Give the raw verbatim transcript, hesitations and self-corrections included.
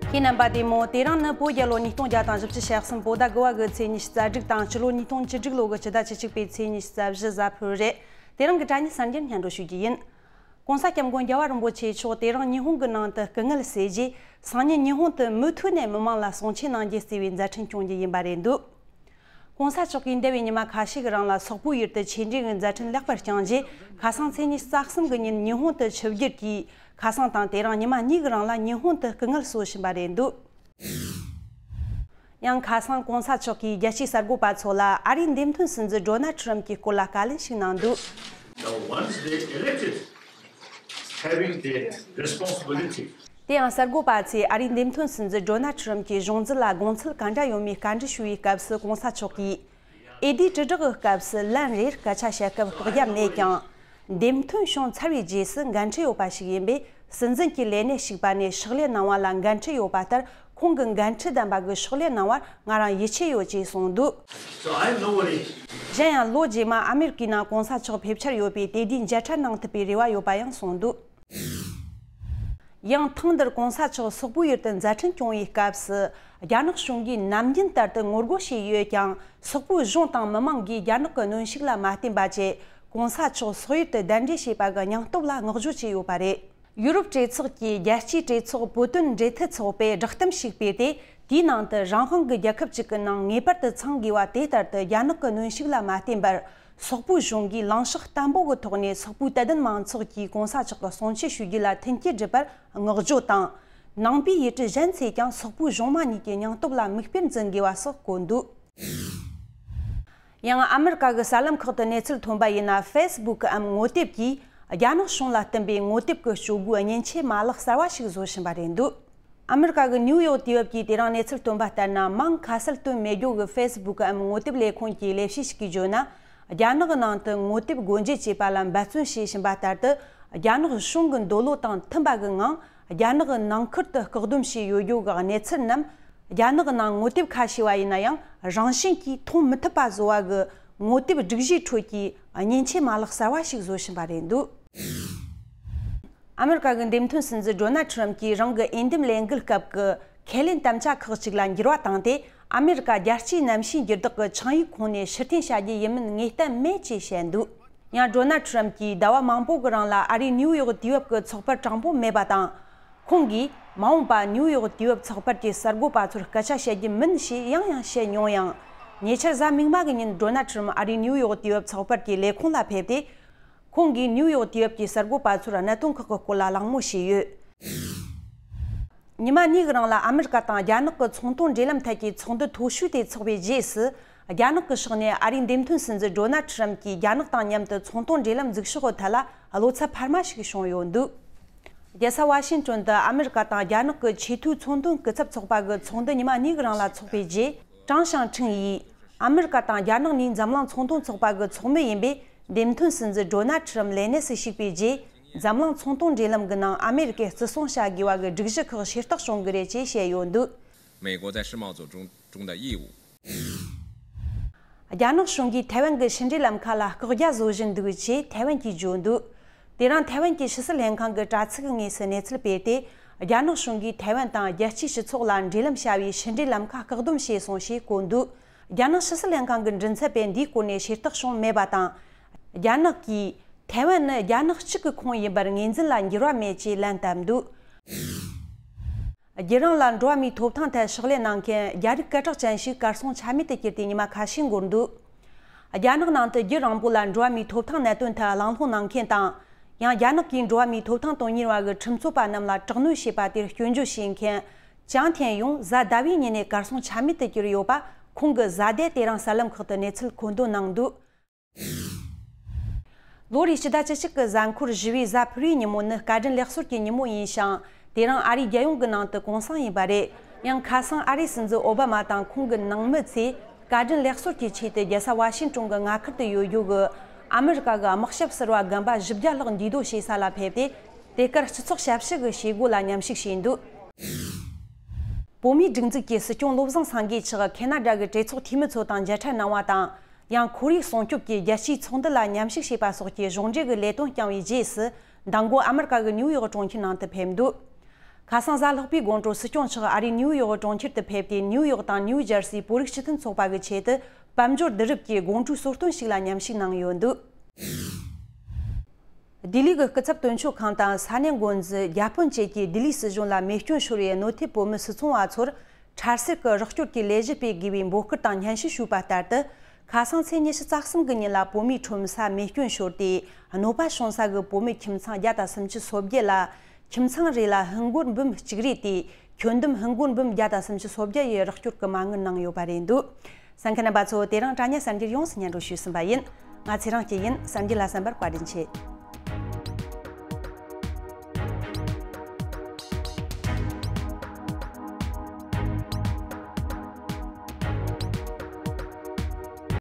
ཁྱེད་རྣམ་པ་བདེ་མོ། དེ་རིང་ནི་བོད་རྒྱལ་ལོ་ཉིས་སྟོང་བརྒྱ་དང་བཞི་བཅུ་ཞེ་གསུམ་བོད་ཟླ་དགུ་བ་གི་ཚེས་ཉི་ཤུ་རྩ་དྲུག་དང་སྤྱི་ལོ་ཉིས་སྟོང་བཅུ་དྲུག་ལོ་གི་སྤྱི་ཟླ་བཅུ་གཅིག་པའི་ཚེས་ཉི་ཤུ་རྩ་བཞི་གཟའ་ཕུར་བུ་རེད། དེ་རིང་གི་དྲ་བརྙན་གསར་འགྱུར་སྙན་སྒྲོན་ཞུ་རྒྱུ་ཡིན། ྋགོང་ས་ྋསྐྱབས་མགོན་རྒྱལ་བ་རིན་པོ་ཆེ་མཆོག་དེ་རིང་ཉི་ཧོང་གི་ནང་དུ་སྐུ་ངལ་གསོས་རྗེས། སང་ཉིན་ཉི་ཧོང་དུ་མུ་མཐུད་ནས་མི་མང་ལ་གསུང་ཆོས་གནང་རྒྱུ་གཙོས་པའི་མཛད་འཕྲིན་སྐྱོང་རྒྱུ་ཡིན་པ་རེད་འདུག ྋགོང་ས་མཆོག་གིས་འདས་པའི་ཉི་མ་ཁ་ཤས་ཀྱི་རིང་ལ་སོག་པོའི་ཡུལ་དུ་ཆེད་མགྲོན་གྱི་མཛད་འཕྲིན་ལེགས་པར་བསྐྱངས་རྗེས། ཁ་སང་ཚེས་ཉི་ཤུ་རྩ་གསུམ་གྱི་ཉིན་ཉི་ཧོང་དུ་ཆིབས་བསྒྱུར་གྱིས། ཁ་སང་དང་དེ་རིང་ཉི་མ་གཉིས་ཀྱི་རིང་ལ་ཉི་ཧོང་དུ་སྐུ་ངལ་གསོ་བཞིན་པ་རེད་འདུག་ཡང་ཁ་སང་ྋགོང་ས་མཆོག་གིས་རྒྱལ་སྤྱིའི་གསར་འགོད་པ་ཚོ་ལ་ཨ་རིའི་འདེམས་ཐོན་སྲིད་འཛིན་ཌོ་ནལ་ཁྲི་རམ་གྱི་སྐོར་ལ་བཀའ་ལན་ཞིག་གནང་འདུག Now, once they elected, having the responsibility དེ་ཡང་གསར་འགོད་པ་ཚོས་ཨ་རིའི་འདེམས་ཐོན་སྲིད་འཛིན་ཌོ་ནལ་ཁྲི་རམ་གྱི་གཞུང་འཛིན་ལ་དགོངས་ཚུལ་ག་འདྲ་ཡོད་མེད་བཀའ་འདྲི་ཞུ་བའི་སྐབས་སུ་ྋགོང་ས་མཆོག་གིས། ཨེ་ཌི་དྲིལ་བསྒྲགས་ཀྱི་སྐབས་སུ་ལན་རེར་སྐད་ཆ་བཤད་སྐབས་བཀག་རྒྱ་མེད་ཀྱང་། འདེམས་ཐོན་བྱུང་ཚར་བའི་རྗེས་སུ་འགན་འཁྲི་ཡོད་པ་ཞིག་ཡིན་པས། སྲིད་འཛིན་གྱི་ལས་གནས་ཞུགས་པ་ནས་ཕྱག་ལས་གནང་བ་ལ་འགན་འཁྲི་ཡོད་པ་ལྟར། ཁོང་གི་འགན་འཁྲི་ལྡན་པ་གི་ཕྱག་ལས་གནང་བར་ང་རང་ཡིད་ཆེས་ཡོད་ཅེས་གསུངས་འདུག So I have no worry. གཞན་ཡང་ལོ་རྗེས་མ་ཨ་མེ་རི་ཀའི་ནང་ྋགོང་ས་མཆོག་ཕེབས་འཆར་ཡོད་པས། དེ་དུས་མཇལ་འཕྲད་གནང་ཐུབ་པའི་རེ་བ་ཡོད་པ་ཡང་གསུངས་འདུག་ཡང་ཐེངས་འདིར་ྋགོང་ས་མཆོག་སོག་པོའི་ཡུལ་དུ་མཛད་འཕྲིན་སྐྱོང་བའི་སྐབས་སུ། རྒྱ་ནག་གཞུང་གིས་ནམ་རྒྱུན་ལྟར་དུ་ངོ་རྒོལ་བྱས་ཡོད་ཀྱང་། སོག་པོའི་གཞུང་དང་མི་མང་གིས་རྒྱ་ནག་གི་གནོན་ཤུགས་ལ་མ་བརྟེན་པ་བྱས། ྋགོང་ས་མཆོག་སོག་ཡུལ་དུ་གདན་འདྲེན་བྱས་པ་གི་སྙིང་སྟོབས་ལ་བསྔགས་བརྗོད་བྱས་ཡོད་པ་རེད། ཡུ་རོབ་གྲོས་ཚོགས་ཀྱི་རྒྱལ་སྤྱིའི་གྲོས་ཚོགས་བོད་དོན་འབྲེལ་མཐུད་ཚོགས་པས་བསྒྲགས་གཏམ་ཞིག་སྤེལ་ཏེ། དེའི་ནང་དུ་རང་དབང་གི་རྒྱལ་ཁབ་ཅིག་གི་ནང་ངེས་པར་དུ་ཚང་དགོས་པ་དེ་ལྟར་དུ་རྒྱ་ནག་གི་གནོན་ཤུགས་ལ་མ་བརྟེན་པར། སོག་པོའི་གཞུང་གིས་ལངས་ཕྱོགས་བརྟན་པོ་གི་ཐོག་ནས་སོག་པོའི་དད་ལྡན་མང་ཚོགས་ཀྱིས་ྋགོང་ས་མཆོག་གི་གསུང་ཆོས་ཞུ་རྒྱུ་ལ་མཐུན་རྐྱེན་སྒྲུབ་པར་བསྔགས་བརྗོད་དང་། ནང་པའི་ཡུལ་གྲུ་གཞན་ཚོས་ཀྱང་སོག་པོའི་གཞུང་མང་གཉིས་ཀྱི་སྙིང་སྟོབས་ལ་མིག་དཔེར་འཛིན་དགོས་པ་སོགས་བཀོད་འདུག་ཡང་ཨ་མེ་རི་ཀ་གི་གསར་ལམ་ཁག་ཏུ་གནས་ཚུལ་ཐོན་པ་ཡིན་ན། ཕེ་སི་བུག་གམ་ངོ་དེབ་ཀྱིས་རྒྱ་ནག་གཞུང་ལ་བསྟུན་པའི་ངོ་དེབ་ཀྱི་སྤྱོད་སྒོའི་མཉེན་ཆས་མ་ལག་གསར་བ་ཞིག་བཟོ་བཞིན་པ་རེད་འདུག་ཨ་མེ་རི་ཀ་གི་ནིའུ་ཡོག་དུས་བབ་ཀྱིས་དེ་རིང་གནས་ཚུལ་བཏོན་པ་ལྟར་ན། མིང་ཁ་གསལ་བཏོན་མེད་རྒྱུ་གི་ཕེ་སི་བུག་གམ་ངོ་དེབ་ལས་ཁུངས་ཀྱི་ལས་བྱེད་ཞིག་གིས་བརྗོད་ན། རྒྱ་ནག་གི་ནང་དུ་ངོ་དེབ་སྒོ་འབྱེད་བྱེད་པ་ལ་འབད་བརྩོན་བྱེད་བཞིན་པ་ལྟར་དུ། རྒྱ་ནག་གཞུང་གི་འདོད་བློ་དང་མཐུན་པ་གི་ངང་། རྒྱ་ནག་གི་ནང་ཁུལ་དུ་བཀག་སྡོམ་བྱས་ཡོད་རྒྱུ་གི་གནས་ཚུལ་རྣམས། རྒྱ་ནག་གི་ནང་ངོ་དེབ་ཁ་ཕྱེ་བ་ཡིན་ན་ཡང་། རང་བཞིན་གྱིས་མཐོང་མི་ཐུབ་པ་བཟོ་བ་གི་ངོ་དེབ་སྒྲིག་གཞིའི་ཁྲོད་ཀྱི་མཉེན་ཆས་མ་ལག་གསར་བ་ཞིག་བཟོ་བཞིན་པ་རེད་འདུག་ཨ་མེ་རི་ཀ་གི་འདེམས་ཐོན་སྲིད་འཛིན་ཌོ་ནལ་ཁྲི་རམ་གྱིས་རང་གི་འོས་འདེམས་ལས་འགུལ་སྐབས་ཀྱི་ཁས་ལེན་དམ་བཅའ་ཁག་ཅིག་ལ་འགྱུར་བ་བཏང་སྟེ། ཨ་མེ་རི་ཀ་རྒྱལ་སྤྱིའི་གནམ་གཤིས་འགྱུར་ལྡོག་གི་ཆིངས་ཡིག་ཁོངས་ནས་ཕྱིར་འཐེན་བྱ་རྒྱུ་ཡིན་མིན་ངེས་གཏན་མེད་ཅེས་བཤད་འདུག་ཡང་ཌོ་ནལ་ཁྲི་རམ་གྱིས་ཟླ་བ་མང་པོ་གི་རིང་ལ་ཨ་རིའི་ནིའུ་ཡོག་དུས་བབ་ཀྱི་ཚོགས་པར་དྲང་པོ་མེད་པ་དང་། ཁོང་གིས་མ་འོངས་པ་ནིའུ་ཡོག་དུས་བབ་ཚོགས་པར་གྱི་གསར་འགོད་པ་ཚོར་སྐད་ཆ་བཤད་རྒྱུ་མིན་ཞེས་ཡང་ཡང་བཤད་མྱོང་ཡང་། ཉེ་ཆར་གཟའ་མིག་དམར་གྱི་ཉིན་ཌོ་ནལ་ཁྲི་རམ་ཨ་རིའི་ནིའུ་ཡོག་དུས་བབ་ཚོགས་པར་གྱི་ལས་ཁུངས་ལ་ཕེབས་ཏེ། ཁོང་གིས་ནིའུ་ཡོག་དུས་བབ་ཀྱི་གསར་འགོད་པ་ཚོར་གནད་དོན་ཁག་གི་སྐོར་ལ་གླེང་མོལ་བྱས་ཡོད། ཉི་མ་གཉིས་ཀྱི་རིང་ལ་ཨ་མེ་རི་ཀ་དང་རྒྱ་ནག་གི་ཚོང་དོན་འབྲེལ་ལམ་ཐད་ཀྱི་ཚོགས་འདུ་མཐོ་ཤོས་དེ་འཚོགས་པའི་རྗེས་སུ། རྒྱ་ནག་གི་ཕྱོགས་ནས་ཨ་རིའི་འདེམས་ཐོན་སྲིད་འཛིན་ཌོ་ནལ་ཁྲི་རམ་གྱིས་རྒྱ་ནག་དང་མཉམ་དུ་ཚོང་དོན་འབྲེལ་ལམ་འཛུགས་ཕྱོགས་ཀྱི་ཐད་ལ་བློ་འཚབ་འཕར་མ་ཞིག་བྱུང་ཡོད་འདུག་རྒྱལ་ས་ཝ་ཤིང་ཏོན་དུ་ཨ་མེ་རི་ཀ་དང་རྒྱ་ནག་གི་ཆེས་མཐོའི་ཚོང་དོན་སྐུ་ཚབ་ཚོགས་པ་གི་ཚོགས་འདུ་ཉི་མ་གཉིས་ཀྱི་རིང་ལ་འཚོགས་པའི་རྗེས། ཀྲང་ཞང་ཁྲིང་ཡིས། ཨ་མེ་རི་ཀ་དང་རྒྱ་ནག་གཉིས་འཛམ་གླིང་ཚོང་དོན་ཚོགས་པ་གི་ཚོགས་མི་ཡིན་པས། འདེམས་ཐོན་སྲིད་འཛིན་ཌོ་ནལ་ཁྲི་རམ་ལས་གནས་སུ་ཞུགས་པའི་རྗེས། འཛམ་གླིང་ཚོང་དོན་འབྲེལ་ལམ་གྱི་ནང་ཨ་མེ་རི་ཀས་བརྩི་སྲུང་བྱ་དགོས་པ་གི་སྒྲིག་གཞི་ཁག་ཤེས་རྟོགས་བྱུང་གི་རེད་ཅེས་བཤད་ཡོད་འདུག 美国在世贸组织中的义务。 རྒྱ་ནག་གཞུང་གིས་ཐའེ་ཝན་གྱི་ཕྱི་འབྲེལ་ལམ་ཁ་ལ་བཀག་རྒྱ་བཟོ་བཞིན་འདུག་ཅེས་ཐའེ་ཝན་གྱིས་བརྗོད་འདུག་དེ་རིང་ཐའེ་ཝན་གྱི་ཕྱི་སྲིད་ལྷན་ཁང་གི་དྲ་ཚིགས་ཀྱི་ངོས་སུ་གནས་ཚུལ་སྤེལ་ཏེ། རྒྱ་ནག་གཞུང་གིས་ཐའེ་ཝན་དང་རྒྱལ་སྤྱིའི་སྤྱི་ཚོགས་ལ་འབྲེལ་ལམ་བྱ་བའི་ཕྱི་འབྲེལ་ལམ་ཁ་བཀག་སྡོམ་བྱས་སོང་ཞེས་བཀོད་འདུག་རྒྱ་ནག་ཕྱི་སྲིད་ལྷན་ཁང་གི་མགྲིན་ཚབ་པས་འདིའི་སྐོར་ནས་ཤེས་རྟོགས་བྱུང་མེད་པ་དང་། རྒྱ་ནག་གིས་ཐའེ་ཝན་ནི་རྒྱ་ནག་གཅིག་གི་ཁོངས་ཡིན་པར་ངོས་འཛིན་ལ་འགྱུར་བ་མེད་ཅེས་ལན་བཏབ་འདུག་རྒྱུན་རིང་ལ་འགྲོ་བ་མིའི་ཐོབ་ཐང་ཐད་ཕྱག་ལས་གནང་མཁན་རྒྱ་རིགས་སྐད་གྲགས་ཅན་ཞིག་གར་སོང་ཆ་མེད་དུ་གྱུར་ཏེ་ཉི་མ་ཁ་ཤས་འགོར་འདུག་རྒྱ་ནག་ནང་དུ་རྒྱུན་རིང་པོ་ལ་འགྲོ་བ་མིའི་ཐོབ་ཐང་གནད་དོན་ཐད་གླེང་སློང་གནང་མཁན་དང་། ཡང་རྒྱ་ནག་གིས་འགྲོ་བ་མིའི་ཐོབ་ཐང་དོན་གཉེར་བ་གི་ཁྲིམས་རྩོད་པ་རྣམས་ལ་དྲག་གནོན་བྱས་པ་དེར་སྐྱོན་བརྗོད་བྱེད་མཁན་ཅང་ཐན་ཡུང་གཟའ་ཟླ་བའི་ཉིན་ནས་གར་སོང་ཆ་མེད་དུ་གྱུར་ཡོད་པ། ཁོང་གི་བཟའ་ཟླས་དེ་རིང་གསར་ལམ་ཁག་ཏུ་གནས་ཚུལ་མཁོ་འདོན་གནང་འདུག་ལོ་རེའི་སྤྱི་ཟླ་བཅུ་གཅིག་གི་གཟའ་འཁོར་བཞི་བའི་གཟའ་ཕུར་བུའི་ཉིན་མོ་ནི་སྐད་འཕྲིན་ལེགས་གསོལ་གྱི་ཉིན་མོ་ཡིན་ཞིང་། དེ་རིང་ཨ་རིའི་རྒྱལ་ཡོངས་ཀྱི་ནང་དུ་གུང་སེང་ཡིན་པ་རེད། ཡང་ཁ་སང་ཨ་རིའི་སྲིད་འཛིན་ཨོ་བྷ་མ་དང་ཁོང་གི་ནང་མི་ཚོས་སྐད་འཕྲིན་ལེགས་གསོལ་གྱི་ཆེད་དུ་རྒྱལ་ས་ཝ་ཤིང་ཏོན་གྱི་མངའ་ཁུལ་དུ་ཡོད་རྒྱུ་གི་ཨ་མི་རི་ཀ་གི་དམག་ཞབས་ཟུར་པ་རྒན་པ་བཞི་བརྒྱ་ལྷག་འདུས་སྡོད་བྱེད་ས་ལ་ཕེབས་ཏེ། དེ་གར་སྤྱི་ཚོགས་ཞབས་ཞུ་གི་བྱེད་སྒོ་ལ་མཉམ་ཞུགས་བྱས་འདུག་བོད་མིའི་སྒྲིག་འཛུགས་ཀྱི་སྲིད་སྐྱོང་བློ་བཟང་སེང་གེ་མཆོག་ཁེ་ན་ཌ་གི་གྲོས་ཚོགས་འཐུས་མི་ཚོ་དང་མཇལ་འཕྲད་གནང་བ་དང་། ཡང་ཁོར་ཡུག་སྲུང་སྐྱོབ་ཀྱི་རྒྱལ་སྤྱིའི་ཚོགས་འདུ་ལ་མཉམ་ཞུགས་བྱས་པ་སོགས་ཀྱི་གཞུང་འབྲེལ་གྱི་ལས་དོན་བསྐྱངས་པའི་རྗེས་སུ། མདང་དགོང་ཨ་མི་རི་ཀ་གི་ནིའུ་ཡོག་གྲོང་ཁྱེར་ནང་དུ་ཕེབས་འདུག་ཁ་སང་གཟའ་ལྷག་པའི་དགོང་དྲོ་སྲིད་སྐྱོང་མཆོག་ཨ་རིའི་ནིའུ་ཡོག་གྲོང་ཁྱེར་དུ་ཕེབས་ཏེ། ནིའུ་ཡོག་དང་ནིའུ་ཇར་སིའི་བོད་རིགས་སྤྱི་མཐུན་ཚོགས་པ་གི་ཆེད་དུ་དཔལ་འབྱོར་བསྡུ་རུབ་ཀྱི་དགོང་དྲོའི་གསོལ་སྟོན་ཞིག་ལ་མཉམ་ཞུགས་གནང་ཡོད་འདུག་ལྡི་ལི་གི་སྐུ་ཚབ་དོན་གཅོད་ཁང་དང་ས་གནས་འགོ་འཛིན། བརྒྱ་དཔོན་བཅས་ཀྱིས་ལྡི་ལི་སྲིད་གཞུང་ལ་རྨས་སྐྱོན་ཤོར་བའི་གནོད་ཐེབས་བོད་མི་སུད་ཚོང་བ་ཚོར་འཕྲལ་སེལ་གྱི་རོགས་སྐྱོར་གྱི་ལས་གཞི་སྤེལ་དགོས་པའི་འབོད་སྐུལ་དང་སྙན་ཞུ་ཞུས་པ་ལྟར་དུ། ཁ་སང་ཚེས་ཉི་ཤུ་རྩ་གསུམ་གྱི་ཉིན་ལ་བོད་མིའི་ཁྲོམ་ས་རྨས་སྐྱོན་ཤོར་ཏེ། གནོད་པ་བྱུང་ས་གི་བོད་མི་ཁྱིམ་ཚང་བརྒྱ་དང་སུམ་ཅུ་སོ་བརྒྱད་ལ་ཁྱིམ་ཚང་རེ་ལ་ཧིན་སྒོར་འབུམ་གཅིག་རེ་སྟེ། ཁྱོན་བསྡོམས་ཧིན་སྒོར་འབུམ་བརྒྱ་དང་སུམ་ཅུ་སོ་བརྒྱད་ཡི་རོགས་སྐྱོར་གྱི་མ་དངུལ་གནང་ཡོད་པ་རེད་འདུག་གསན་མཁན་རྣམ་པ་ཚོ། དེ་རིང་དྲ་བརྙན་གསར་འགྱུར་ཡོངས་སུ་སྙན་སྒྲོན་ཞུས་ཟིན་པ་ཡིན། ང་ཚེ་རིང་སྐྱིད་ཡིན། གསར་འགྱུར་ལ་གསན་པར་བཀའ་དྲིན་ཆེ།